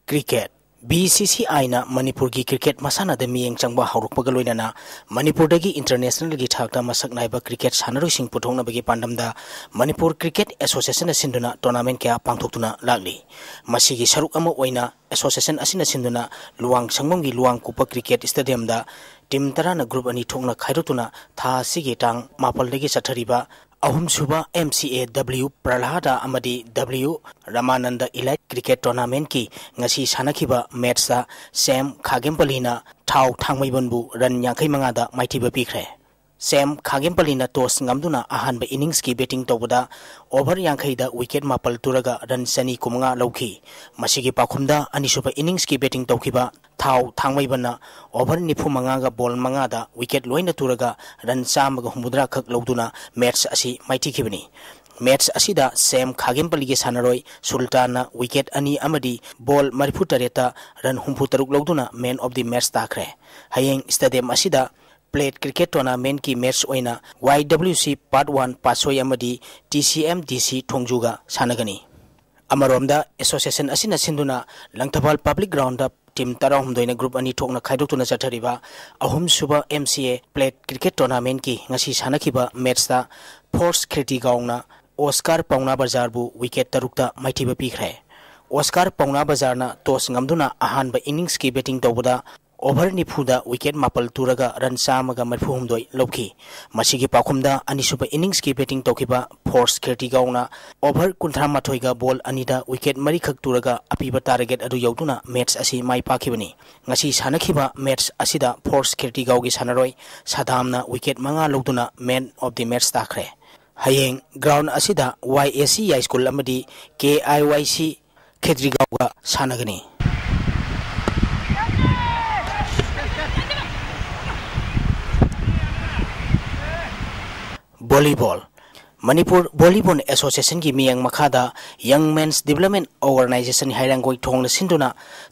ꯀ꯭ꯔꯤꯀꯦꯠ꯫ ꯕꯤ ꯁꯤ ꯁꯤ ꯑꯥꯏꯅ ꯃꯅꯤꯄꯨꯔꯒꯤ ꯀ꯭ꯔꯤꯀꯦꯠ ꯃꯁꯥꯟꯅꯗ ꯃꯤꯠꯌꯦꯡ ꯆꯪꯕ ꯍꯧꯔꯛꯄꯒ ꯂꯣꯏꯅꯅ ꯃꯅꯤꯄꯨꯔꯗꯒꯤ ꯏꯟꯇꯔꯅꯦꯁꯅꯦꯜꯒꯤ ꯊꯥꯛꯇ ꯃꯁꯛ ꯅꯥꯏꯕ ꯀ꯭ꯔꯤꯀꯦꯠ ꯁꯥꯟꯅꯔꯣꯏꯁꯤꯡ ꯄꯨꯊꯣꯛꯅꯕꯒꯤ ꯄꯥꯟꯗꯝꯗ ꯃꯅꯤꯄꯨꯔ ꯀ꯭ꯔꯤꯀꯦꯠ ꯑꯦꯁꯣꯁꯤꯌꯦꯁꯟꯅ ꯁꯤꯟꯗꯨꯅ ꯇꯣꯔꯅꯥꯃꯦꯟ ꯀꯌꯥ ꯄꯥꯡꯊꯣꯛꯇꯨꯅ ꯂꯥꯛꯂꯤ꯫ ꯃꯁꯤꯒꯤ ꯁꯔꯨꯛ ꯑꯃ ꯑꯣꯏꯅ ꯑꯦꯁꯣꯁꯤꯌꯦꯁꯟ ꯑꯁꯤꯅ ꯁꯤꯟꯗꯨꯅ ꯂꯨꯋꯥꯡ ꯁꯪꯕꯝꯒꯤ ꯂꯨꯋꯥꯡ ꯀꯨꯞꯄ ꯀ꯭ꯔꯤꯀꯦꯠ ꯁ꯭ꯇꯦꯗꯤꯌꯝꯗ ꯇꯤꯝ ꯇꯔꯥꯅ ꯒ꯭ꯔꯨꯞ ꯑꯅꯤ ꯊꯣꯛꯅ ꯈꯥꯏꯗꯣꯛꯇꯨꯅ ꯊꯥ ꯑꯁꯤꯒꯤ ꯇꯥꯡ ꯃꯥꯄꯜꯗꯒꯤ ꯆꯠꯊꯔꯤꯕ ꯑꯍꯨꯝꯁꯨꯕ ꯑꯦꯝ ꯁꯤ ꯑꯦ ꯗꯕ꯭ꯂꯤꯎ ꯄ꯭ꯔꯂꯥꯗ ꯑꯃꯗꯤ ꯗꯕ꯭ꯂꯤꯎ ꯔꯃꯥꯅꯟꯗ ꯏꯂꯥꯏꯠ ꯀ꯭ꯔꯤꯀꯦꯠ ꯇꯣꯔꯅꯥꯃꯦꯟꯠꯀꯤ ꯉꯁꯤ ꯁꯥꯟꯅꯈꯤꯕ ꯃꯦꯠꯁꯇ ꯁꯦꯝ ꯈꯥꯒꯦꯝꯄꯂꯤꯅ ꯊꯥꯎ ꯊꯥꯡꯃꯩꯕꯟꯕꯨ ꯔꯟ ꯌꯥꯡꯈꯩ ꯃꯉꯥꯗ ꯃꯥꯏꯊꯤꯕ ꯄꯤꯈ꯭ꯔꯦ꯫ ꯁꯦꯝ ꯈꯥꯒꯦꯝꯄꯂꯤꯅ ꯇꯣꯁ ꯉꯝꯗꯨꯅ ꯑꯍꯥꯟꯕ ꯏꯅꯤꯡꯁꯀꯤ ꯕꯦꯇꯤꯡ ꯇꯧꯕꯗ ꯑꯣꯚꯔ ꯌꯥꯡꯈꯩꯗ ꯋꯤꯀꯦꯠ ꯃꯥꯄꯜ ꯇꯨꯔꯒ ꯔꯟ ꯆꯅꯤ ꯀꯨꯟꯃꯉꯥ ꯂꯧꯈꯤ꯫ ꯃꯁꯤꯒꯤ ꯄꯥꯎꯈꯨꯝꯗ ꯑꯅꯤꯁꯨꯕ ꯏꯅꯤꯡꯁꯀꯤ ꯕꯦꯇꯤꯡ ꯇꯧꯈꯤꯕ ꯊꯥꯎ ꯊꯥꯡꯃꯩꯕꯟꯅ ꯑꯣꯚꯔ ꯅꯤꯐꯨ ꯃꯉꯥꯒ ꯕꯣꯜ ꯃꯉꯥꯗ ꯋꯤꯀꯦꯠ ꯂꯣꯏꯅ ꯇꯨꯔꯒ ꯔꯟ ꯆꯥꯝꯃꯒ ꯍꯨꯝꯐꯨꯇꯔꯥ ꯈꯛ ꯂꯧꯗꯨꯅ ꯃꯦꯠꯁ ꯑꯁꯤ ꯃꯥꯏꯊꯤꯈꯤꯕꯅꯤ꯫ ꯃꯦꯠꯁ ꯑꯁꯤꯗ ꯁꯦꯝ ꯈꯥꯒꯦꯝꯄꯂꯤꯒꯤ ꯁꯥꯟꯅꯔꯣꯏ ꯁꯨꯜꯇꯥꯟꯅ ꯋꯤꯀꯦꯠ ꯑꯅꯤ ꯑꯃꯗꯤ ꯕꯣꯜ ꯃꯔꯤꯐꯨ ꯇꯔꯦꯠꯇ ꯔꯟ ꯍꯨꯝꯐꯨ ꯇꯔꯨꯛ ꯂꯧꯗꯨꯅ ꯃꯦꯟ ꯑꯣꯐ ꯗꯤ ꯃꯦꯠꯁ ꯇꯥꯈ꯭ꯔꯦ꯫ ꯍꯌꯦꯡ ꯁ꯭ꯇꯦꯗꯤꯌꯝ ꯑꯁꯤꯗ ꯄ꯭ꯂꯦꯠ ꯀ꯭ꯔꯤꯀꯦꯠ ꯇꯣꯔꯅꯥꯃꯦꯟꯠꯀꯤ ꯃꯦꯠꯁ ꯑꯣꯏꯅ ꯋꯥꯏ ꯗꯕ꯭ꯂꯤꯎ ꯁꯤ ꯄꯥꯔꯠ ꯋꯥꯟ ꯄꯥꯠꯁꯣꯏ ꯑꯃꯗꯤ ꯇꯤ ꯁꯤ ꯑꯦꯝ ꯗꯤ ꯁꯤ ꯊꯣꯡꯖꯨꯒ ꯁꯥꯟꯅꯒꯅꯤ꯫ ꯑꯃꯔꯣꯝꯗ ꯑꯦꯁꯣꯁꯤꯌꯦꯁꯟ ꯑꯁꯤꯅ ꯁꯤꯟꯗꯨꯅ ꯂꯪꯊꯕꯥꯜ ꯄꯕ꯭ꯂꯤꯛ ꯒ꯭ꯔꯥꯎꯟꯗ ꯇꯤꯝ ꯇꯔꯥꯍꯨꯝꯗꯣꯏꯅ ꯒ꯭ꯔꯨꯞ ꯑꯅꯤ ꯊꯣꯛꯅ ꯈꯥꯏꯗꯣꯛꯇꯨꯅ ꯆꯠꯊꯔꯤꯕ ꯑꯍꯨꯝꯁꯨꯕ ꯑꯦꯝ ꯁꯤ ꯑꯦ ꯄ꯭ꯂꯦꯠ ꯀ꯭ꯔꯤꯀꯦꯠ ꯇꯣꯔꯅꯥꯃꯦꯟꯠꯀꯤ ꯉꯁꯤ ꯁꯥꯟꯅꯈꯤꯕ ꯃꯦꯠꯁꯇ ꯐꯣꯔꯁ ꯈꯤꯔꯇꯤꯒꯥꯎꯅ ꯑꯣꯁꯀꯥꯔ ꯄꯥꯎꯅꯥ ꯕꯖꯥꯔꯕꯨ ꯋꯤꯀꯦꯠ ꯇꯔꯨꯛꯇ ꯃꯥꯏꯊꯤꯕ ꯄꯤꯈ꯭ꯔꯦ꯫ ꯑꯣꯁꯀꯥꯔ ꯄꯥꯎꯅꯥ ꯕꯖꯥꯔꯅ ꯇꯣꯁ ꯉꯝꯗꯨꯅ ꯑꯍꯥꯟꯕ ꯏꯅꯤꯡꯁꯀꯤ ꯕꯦꯇꯤꯡ ꯇꯧꯕꯗ ꯑꯣꯚꯔ ꯅꯤꯐꯨꯗ ꯋꯤꯀꯦꯠ ꯃꯥꯄꯜ ꯇꯨꯔꯒ ꯔꯟ ꯆꯥꯝꯃꯒ ꯃꯔꯤꯐꯨꯍꯨꯝꯗꯣꯏ ꯂꯧꯈꯤ꯫ ꯃꯁꯤꯒꯤ ꯄꯥꯎꯈꯨꯝꯗ ꯑꯅꯤꯁꯨꯕ ꯏꯅꯤꯡꯁꯀꯤ ꯕꯦꯇꯤꯡ ꯇꯧꯈꯤꯕ ꯐꯣꯔꯁ ꯈꯦꯔꯇꯤꯒꯥꯎꯅ ꯑꯣꯚꯔ ꯀꯨꯟꯊ꯭ꯔꯥꯃꯥꯊꯣꯏꯒ ꯕꯣꯜ ꯑꯅꯤꯗ ꯋꯤꯀꯦꯠ ꯃꯔꯤꯈꯛ ꯇꯨꯔꯒ ꯑꯄꯤꯕ ꯇꯥꯔꯒꯦꯠ ꯑꯗꯨ ꯌꯧꯗꯨꯅ ꯃꯦꯠꯆ ꯑꯁꯤ ꯃꯥꯏ ꯄꯥꯛꯈꯤꯕꯅꯤ꯫ ꯉꯁꯤ ꯁꯥꯟꯅꯈꯤꯕ ꯃꯦꯠꯆ ꯑꯁꯤꯗ ꯐꯣꯔꯁ ꯈꯦꯔꯇꯤꯒꯥꯎꯒꯤ ꯁꯥꯟꯅꯔꯣꯏ ꯁꯥꯗꯥꯝꯅ ꯋꯤꯀꯦꯠ ꯃꯉꯥ ꯂꯧꯗꯨꯅ ꯃꯦꯟ ꯑꯣꯐ ꯗꯤ ꯃꯦꯠꯆ ꯇꯥꯈ꯭ꯔꯦ꯫ ꯍꯌꯦꯡ ꯒ꯭ꯔꯥꯎꯟ ꯑꯁꯤꯗ ꯋꯥꯏ ꯑꯦ ꯁꯤ ꯌꯥꯏꯁ꯭ꯀꯨꯜ ꯑꯃꯗꯤ ꯀꯦ ꯑꯥꯏ ꯋꯥꯏ ꯁꯤ ꯈꯦꯇ꯭ꯔꯤꯒꯥꯎꯒ ꯁꯥꯟꯅꯒꯅꯤ꯫ ꯚꯣꯂꯤꯕꯣꯜ꯫ ꯃꯅꯤꯄꯨꯔ ꯚꯣꯂꯤꯕꯣꯜ ꯑꯦꯁꯣꯁꯤꯌꯦꯁꯟꯒꯤ ꯃꯤꯠꯌꯦꯡ ꯃꯈꯥꯗ ꯌꯪ ꯃꯦꯟꯁ ꯗꯤꯕꯦꯂꯞꯃꯦꯟ ꯑꯣꯔꯒꯅꯥꯏꯖꯦꯁꯟ ꯍꯩꯔꯥꯡꯒꯣꯏ ꯊꯣꯡꯅ ꯁꯤꯟꯗꯨꯅ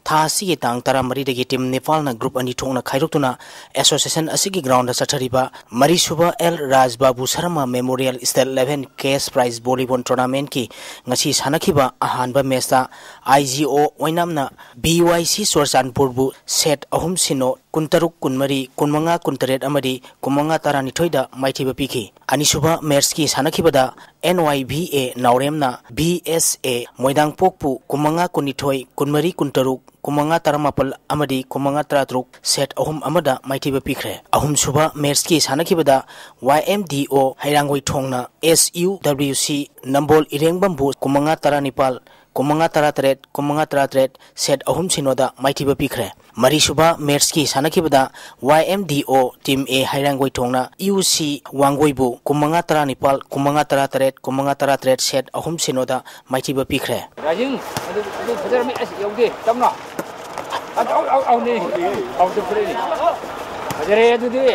ꯊꯥ ꯑꯁꯤꯒꯤ ꯇꯥꯡ ꯇꯔꯥꯃꯔꯤꯗꯒꯤ ꯇꯤꯝ ꯅꯤꯄꯥꯜꯅ ꯒ꯭ꯔꯨꯞ ꯑꯅꯤ ꯊꯣꯛꯅ ꯈꯥꯏꯗꯣꯛꯇꯨꯅ ꯑꯦꯁꯣꯁꯤꯌꯦꯁꯟ ꯑꯁꯤꯒꯤ ꯒ꯭ꯔꯥꯎꯟꯗ ꯆꯠꯊꯔꯤꯕ ꯃꯔꯤꯁꯨꯕ L Rajbabu Sharma memorial state level cash prize volleyball ꯇꯣꯔꯅꯥꯃꯦꯟꯠꯀꯤ ꯉꯁꯤ ꯁꯥꯟꯅꯈꯤꯕ ꯑꯍꯥꯟꯕ ꯃꯦꯆꯇ ꯑꯥꯏ ꯖꯤ ꯑꯣ ꯑꯣꯏꯅꯥꯝꯅ ꯕꯤ ꯋꯥꯏ ꯁꯤ ꯆꯨꯔꯆꯥꯟꯄꯨꯔꯕꯨ ꯁꯦꯠ ꯑꯍꯨꯝ ꯁꯤꯅꯣ, ꯀꯨꯟꯇꯔꯨꯛ ꯀꯨꯟꯃꯔꯤ, ꯀꯨꯟꯃꯉꯥ ꯀꯨꯟꯇꯔꯦꯠ ꯑꯃꯗꯤ ꯀꯨꯟꯃꯉꯥ ꯇꯔꯥꯅꯤꯊꯣꯏꯗ ꯃꯥꯏꯊꯤꯕ ꯄꯤꯈꯤ꯫ ꯑꯅꯤꯁꯨꯕ ꯃꯦꯆꯀꯤ ꯁꯥꯟꯅꯈꯤꯕꯗ ꯑꯦꯟ ꯋꯥꯏ ꯚꯤ ꯑꯦ ꯅꯥꯎꯔꯦꯝꯅ ꯚꯤ ꯑꯦꯁ ꯑꯦ ꯃꯣꯏꯗꯥꯡꯄꯣꯛꯄꯨ ꯀꯨꯟꯃꯉꯥ ꯀꯨꯟꯅꯤꯊꯣꯏ, ꯀꯨꯟꯃꯔꯤ ꯀꯨꯟꯇꯔꯨꯛ, ꯀꯨꯟꯃꯉꯥ ꯇꯔꯥꯃꯥꯄꯜ ꯑꯃꯗꯤ ꯀꯨꯟꯃꯉꯥ ꯇꯔꯥꯇꯔꯨꯛ ꯁꯦꯠ ꯑꯍꯨꯝ ꯑꯃꯗ ꯃꯥꯏꯊꯤꯕ ꯄꯤꯈ꯭ꯔꯦ꯫ ꯑꯍꯨꯝꯁꯨꯕ ꯃꯦꯆꯀꯤ ꯁꯥꯟꯅꯈꯤꯕꯗ ꯋꯥꯏ ꯑꯦꯝ ꯗꯤ ꯑꯣ ꯍꯩꯔꯥꯡꯒꯣꯏ ꯊꯣꯡꯅ ꯑꯦꯁ ꯌꯨ ꯗꯕ꯭ꯂꯤꯎ ꯁꯤ ꯅꯝꯕꯣꯜ ꯏꯔꯦꯡꯕꯝꯕꯨ ꯀꯨꯟꯃꯉꯥ ꯇꯔꯥꯅꯤꯄꯥꯜ, ꯀꯨꯟꯃꯉꯥ ꯇꯔꯥꯇꯔꯦꯠ, ꯀꯨꯟꯃꯉꯥ ꯇꯔꯥꯇꯔꯦꯠ ꯁꯦꯠ ꯑꯍꯨꯝ ꯁꯤꯅꯣꯗ ꯃꯥꯏꯊꯤꯕ ꯄꯤꯈ꯭ꯔꯦ꯫ ꯃꯔꯤꯁꯨꯕ ꯃꯦꯆꯀꯤ ꯁꯥꯟꯅꯈꯤꯕꯗ ꯋꯥꯏ ꯑꯦꯝ ꯗꯤ ꯑꯣ ꯇꯤꯝ ꯑꯦ ꯍꯩꯔꯥꯡꯒꯣꯏ ꯊꯣꯡꯅ ꯌꯨ ꯁꯤ ꯋꯥꯡꯒꯣꯏꯕꯨ ꯀꯨꯟꯃꯉꯥ ꯇꯔꯥꯅꯤꯄꯥꯜ, ꯀꯨꯟꯃꯉꯥ ꯇꯔꯥꯇꯔꯦꯠ, ꯀꯨꯟꯃꯉꯥ ꯇꯔꯥꯇꯔꯦꯠ ꯁꯦꯠ ꯑꯍꯨꯝ ꯁꯤꯅꯣꯗ ꯃꯥꯏꯊꯤꯕ ꯄꯤꯈ꯭ꯔꯦ꯫ ꯔꯥꯖꯤꯡ, ꯑꯗꯨ, ꯑꯗꯨ ꯐꯖꯔꯝꯃꯤ꯫ ꯑꯁ, ꯌꯧꯗꯦ꯫ ꯇꯞꯅ꯫ ꯑꯗꯨ, ꯑꯧ, ꯑꯧ, ꯑꯧꯅꯦ꯫ ꯑꯧꯗ ꯐꯨꯔꯛꯏꯅꯦ꯫ ꯐꯖꯔꯦ ꯑꯗꯨꯗꯤ꯫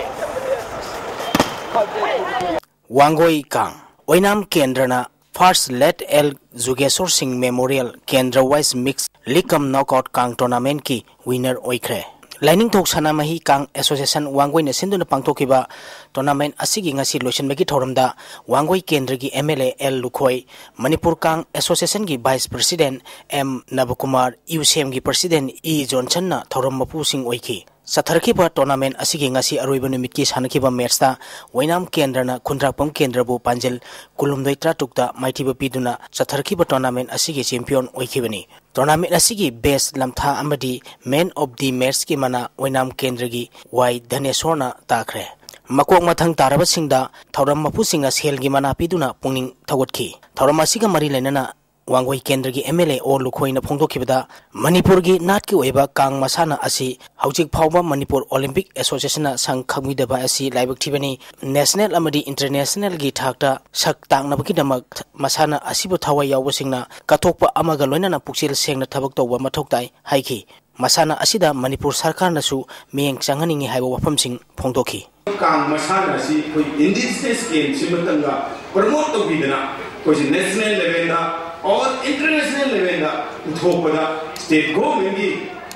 ꯋꯥꯡꯒꯣꯏ ꯀꯥꯡ꯫ ꯑꯣꯏꯅꯥꯝ ꯀꯦꯟꯗ꯭ꯔꯅ ꯐꯥꯔꯁ ꯂꯦꯠ ꯑꯦꯜ ꯖꯨꯒꯦꯁꯣꯔ ꯁꯤꯡ ꯃꯦꯃꯣꯔꯤꯌꯦꯜ ꯀꯦꯟꯗ꯭ꯔ ꯋꯥꯏꯁ ꯃꯤꯛꯁ ꯂꯤꯒ ꯀꯝ ꯅꯣꯛꯑꯥꯎꯠ ꯀꯥꯡ ꯇꯣꯔꯅꯥꯃꯦꯟꯠꯀꯤ ꯋꯤꯅꯔ ꯑꯣꯏꯈ꯭ꯔꯦ꯫ ꯂꯥꯏꯅꯤꯡꯊꯧ ꯁꯅꯥꯃꯍꯤ ꯀꯥꯡ ꯑꯦꯁꯣꯁꯤꯌꯦꯁꯟ ꯋꯥꯡꯒꯣꯏꯅ ꯁꯤꯟꯗꯨꯅ ꯄꯥꯡꯊꯣꯛꯈꯤꯕ ꯇꯣꯔꯅꯥꯃꯦꯟꯠ ꯑꯁꯤꯒꯤ ꯉꯁꯤ ꯂꯣꯏꯁꯤꯟꯕꯒꯤ ꯊꯧꯔꯝꯗ ꯋꯥꯡꯒꯣꯏ ꯀꯦꯟꯗ꯭ꯔꯒꯤ M L A L Lukhoi, Manipur Kang ꯑꯦꯁꯣꯁꯤꯌꯦꯁꯟꯒꯤ ꯚꯥꯏꯁ ꯄ꯭ꯔꯁꯤꯗꯦꯟꯠ ꯑꯦꯝ ꯅꯕꯀꯨꯃꯥꯔ, ꯌꯨꯁꯦꯝꯒꯤ ꯄ꯭ꯔꯁꯤꯗꯦꯟꯠ ꯏ ꯖꯣꯟꯁꯟꯅ ꯊꯧꯔꯝ ꯃꯄꯨꯁꯤꯡ ꯑꯣꯏꯈꯤ꯫ ꯆꯠꯊꯔꯛꯈꯤꯕ tournament ꯑꯁꯤꯒꯤ ꯉꯁꯤ ꯑꯔꯣꯏꯕ ꯅꯨꯃꯤꯠꯀꯤ ꯁꯥꯟꯅꯈꯤꯕ matchꯇ ꯑꯣꯏꯅꯥꯝ ꯀꯦꯟꯗ꯭ꯔꯅ ꯈꯨꯟꯗ꯭ꯔꯥꯛꯄꯝ ꯀꯦꯟꯗ꯭ꯔꯕꯨ ꯄꯥꯟꯖꯜ ꯀꯨꯟꯍꯨꯝꯗꯣꯏ ꯇꯔꯥꯇꯔꯨꯛꯇ ꯃꯥꯏꯊꯤꯕ ꯄꯤꯗꯨꯅ ꯆꯠꯊꯔꯛꯈꯤꯕ tournament ꯑꯁꯤꯒꯤ champion ꯑꯣꯏꯈꯤꯕꯅꯤ꯫ Tournament ꯑꯁꯤꯒꯤ best ꯂꯝꯊꯥ ꯑꯃꯗꯤ man of the matchꯀꯤ ꯃꯅꯥ ꯑꯣꯏꯅꯥꯝ ꯀꯦꯟꯗ꯭ꯔꯒꯤ ꯋꯥꯏ ꯙꯅꯦꯁꯣꯔꯅ ꯇꯥꯈ꯭ꯔꯦ꯫ ꯃꯀꯣꯛ ꯃꯊꯪ ꯇꯥꯔꯕꯁꯤꯡꯗ ꯊꯧꯔꯝ ꯃꯄꯨꯁꯤꯡꯅ ꯁꯦꯜꯒꯤ ꯃꯅꯥ ꯄꯤꯗꯨꯅ ꯄꯨꯛꯅꯤꯡ ꯊꯧꯒꯠꯈꯤ꯫ ꯊꯧꯔꯝ ꯑꯁꯤꯒ ꯃꯔꯤ ꯂꯩꯅꯅ ꯋꯥꯡꯒꯣꯏ ꯀꯦꯟꯗ꯭ꯔꯒꯤ MLA ꯑꯣ ꯂꯨꯈꯣꯏꯅ ꯐꯣꯡꯗꯣꯛꯈꯤꯕꯗ, ꯃꯅꯤꯄꯨꯔꯒꯤ ꯅꯥꯠꯀꯤ ꯑꯣꯏꯕ ꯀꯥꯡ ꯃꯁꯥꯟꯅ ꯑꯁꯤ ꯍꯧꯖꯤꯛ ꯐꯥꯎꯕ ꯃꯅꯤꯄꯨꯔ Olympic Associationꯅ ꯁꯪ ꯈꯪꯕꯤꯗꯕ ꯑꯁꯤ ꯂꯥꯏꯕꯛ ꯊꯤꯕꯅꯤ꯫ National ꯑꯃꯗꯤ internationalꯒꯤ ꯊꯥꯛꯇ ꯁꯛ ꯇꯥꯛꯅꯕꯒꯤꯗꯃꯛ ꯃꯁꯥꯟꯅ ꯑꯁꯤꯕꯨ ꯊꯋꯥꯏ ꯌꯥꯎꯕꯁꯤꯡꯅ ꯀꯠꯊꯣꯛꯄ ꯑꯃꯒ ꯂꯣꯏꯅꯅ ꯄꯨꯛꯆꯦꯜ ꯁꯦꯡꯅ ꯊꯕꯛ ꯇꯧꯕ ꯃꯊꯧ ꯇꯥꯏ ꯍꯥꯏꯈꯤ꯫ ꯃꯁꯥꯟꯅ ꯑꯁꯤꯗ ꯃꯅꯤꯄꯨꯔ ꯁꯔꯀꯥꯔꯅꯁꯨ ꯃꯤꯠꯌꯦꯡ ꯆꯪꯍꯟꯅꯤꯡꯏ ꯍꯥꯏꯕ ꯋꯥꯐꯝꯁꯤꯡ ꯐꯣꯡꯗꯣꯛꯈꯤ꯫ ꯀꯥꯡ ꯃꯁꯥꯟꯅ ꯑꯁꯤ ꯑꯩꯈꯣꯏ indigenous game ꯁꯤꯃꯇꯪꯒ promote ꯇꯧꯕꯤꯗꯅ ꯑꯩꯈꯣꯏꯁꯦ national levelꯗ or international levelꯗ ꯄꯨꯊꯣꯛꯄꯗ state governmentꯀꯤ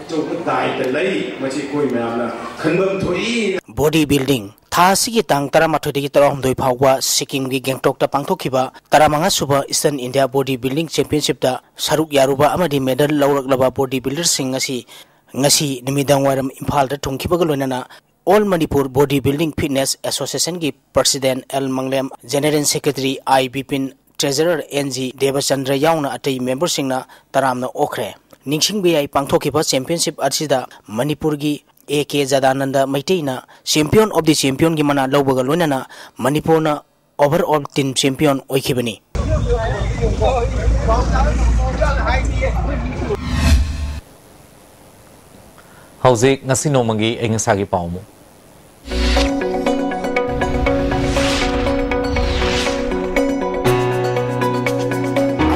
ꯑꯆꯧꯕ ꯗꯥꯏꯇ ꯂꯩ꯫ ꯃꯁꯤ ꯑꯩꯈꯣꯏ ꯃꯌꯥꯝꯅ ꯈꯟꯐꯝ ꯊꯣꯛꯏ꯫ Body building꯫ ꯊꯥ ꯑꯁꯤꯒꯤ ꯇꯥꯡ ꯇꯔꯥꯃꯥꯊꯣꯏꯗꯒꯤ ꯇꯔꯥꯍꯨꯝꯗꯣꯏ ꯐꯥꯎꯕ ꯁꯤꯛꯀꯤꯝꯒꯤ ꯒꯦꯡꯇꯣꯛꯇ ꯄꯥꯡꯊꯣꯛꯈꯤꯕ ꯇꯔꯥꯃꯉꯥ ꯁꯨꯕ Eastern India Body Building Championshipꯇ ꯁꯔꯨꯛ ꯌꯥꯔꯨꯕ ꯑꯃꯗꯤ medal ꯂꯧꯔꯛꯂꯕ body builderꯁꯤꯡ ꯑꯁꯤ ꯉꯁꯤ ꯅꯨꯃꯤꯗꯥꯡ ꯋꯥꯏꯔꯝ ꯏꯝꯐꯥꯜꯗ ꯊꯨꯡꯈꯤꯕꯒ ꯂꯣꯏꯅꯅ All Manipur Body Building Fitness Associationꯒꯤ President L Manglem, General Secretary I Bipin, Treasurer N G Debachandra ꯌꯥꯎꯅ ꯑꯇꯩ memberꯁꯤꯡꯅ ꯇꯔꯥꯝꯅ ꯑꯣꯛꯈ꯭ꯔꯦ꯫ ꯅꯤꯡꯁꯤꯡꯕ ꯌꯥꯏ, ꯄꯥꯡꯊꯣꯛꯈꯤꯕ championship ꯑꯁꯤꯗ ꯃꯅꯤꯄꯨꯔꯒꯤ A K ꯖꯗꯥꯅꯟꯗ ꯃꯩꯇꯩꯅ Champion of the Championꯒꯤ ꯃꯅꯥ ꯂꯧꯕꯒ ꯂꯣꯏꯅꯅ ꯃꯅꯤꯄꯨꯔꯅ overall team champion ꯑꯣꯏꯈꯤꯕꯅꯤ꯫ ꯍꯧꯖꯤꯛ ꯉꯁꯤ ꯅꯣꯡꯃꯒꯤ ꯑꯏꯪ ꯑꯁꯥꯒꯤ ꯄꯥꯎ ꯑꯃꯨꯛ꯫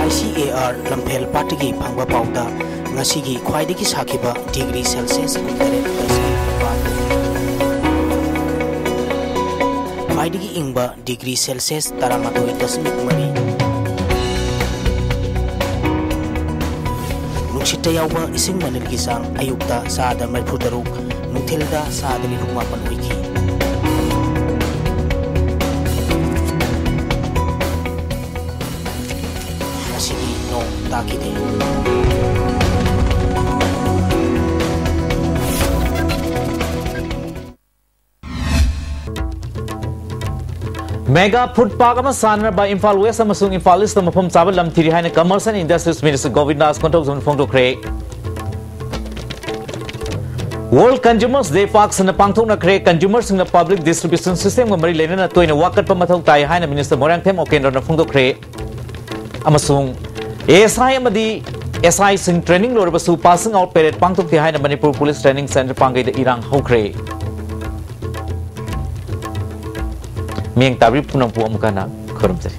ꯑꯥꯏ ꯁꯤ ꯑꯦ ꯑꯥꯔ ꯂꯝꯐꯦꯜ ꯄꯥꯠꯇꯒꯤ ꯐꯪꯕ ꯄꯥꯎꯗ, ꯉꯁꯤꯒꯤ ꯈ꯭ꯋꯥꯏꯗꯒꯤ ꯁꯥꯈꯤꯕ degree Celsius ꯀꯨꯟꯇꯔꯦꯠ ꯗꯁꯃꯤꯛ ꯅꯤꯄꯥꯟ, ꯈ꯭ꯋꯥꯏꯗꯒꯤ ꯏꯪꯕ degree Celsius ꯇꯔꯥꯃꯥꯊꯣꯏ ꯗꯁꯃꯤꯛ ꯃꯔꯤ꯫ ꯅꯨꯡꯁꯤꯠꯇ ꯌꯥꯎꯕ ꯏꯁꯤꯡ ꯃꯅꯤꯜꯒꯤ ꯆꯥꯡ ꯑꯌꯨꯛꯇ ꯆꯥꯗ ꯃꯔꯤꯐꯨ ꯇꯔꯨꯛ, ꯅꯨꯡꯊꯤꯜꯗ ꯆꯥꯗ ꯅꯤꯐꯨ ꯃꯥꯄꯟ ꯑꯣꯏꯈꯤ꯫ ꯉꯁꯤꯗꯤ ꯅꯣꯡ ꯇꯥꯈꯤꯗꯦ꯫ Mega Food Park ꯑꯃ ꯁꯥꯅꯅꯕ ꯏꯝꯐꯥꯜ ꯋꯦꯁ ꯑꯃꯁꯨꯡ ꯏꯝꯐꯥꯜ ꯏꯁꯇ ꯃꯐꯝ ꯆꯥꯕ ꯂꯝ ꯊꯤꯔꯤ ꯍꯥꯏꯅ Commerce and Industries Minister ꯒꯣꯕꯤꯟꯗꯥꯁ ꯀꯣꯟꯊꯧꯖꯝꯅ ꯐꯣꯡꯗꯣꯛꯈ꯭ꯔꯦ꯫ World Consumers Day ꯄꯥꯛ ꯁꯟꯅ ꯄꯥꯡꯊꯣꯛꯅꯈ꯭ꯔꯦ꯫ Consumerꯁꯤꯡꯅ public distribution systemꯒ ꯃꯔꯤ ꯂꯩꯅꯅ ꯇꯣꯏꯅ ꯋꯥꯀꯠꯄ ꯃꯊꯧ ꯇꯥꯏ ꯍꯥꯏꯅ Minister ꯃꯣꯏꯔꯥꯡꯊꯦꯝ ꯑꯣꯀꯦꯟꯗ꯭ꯔꯅ ꯐꯣꯡꯗꯣꯛꯈ꯭ꯔꯦ꯫ ꯑꯃꯁꯨꯡ ASI ꯑꯃꯗꯤ SIꯁꯤꯡ training ꯂꯣꯏꯔꯕꯁꯨ passing out parade ꯄꯥꯡꯊꯣꯛꯇꯦ ꯍꯥꯏꯅ ꯃꯅꯤꯄꯨꯔ Police Training Centre ꯄꯥꯡꯒꯩꯗ ꯏꯔꯥꯡ ꯍꯧꯈ꯭ꯔꯦ꯫ ꯃꯤꯠꯌꯦꯡ ꯇꯥꯕꯤꯔꯤꯕ ꯄꯨꯝꯅꯃꯛꯄꯨ ꯑꯃꯨꯛ ꯍꯟꯅ ꯈꯨꯔꯨꯝꯖꯔꯤ꯫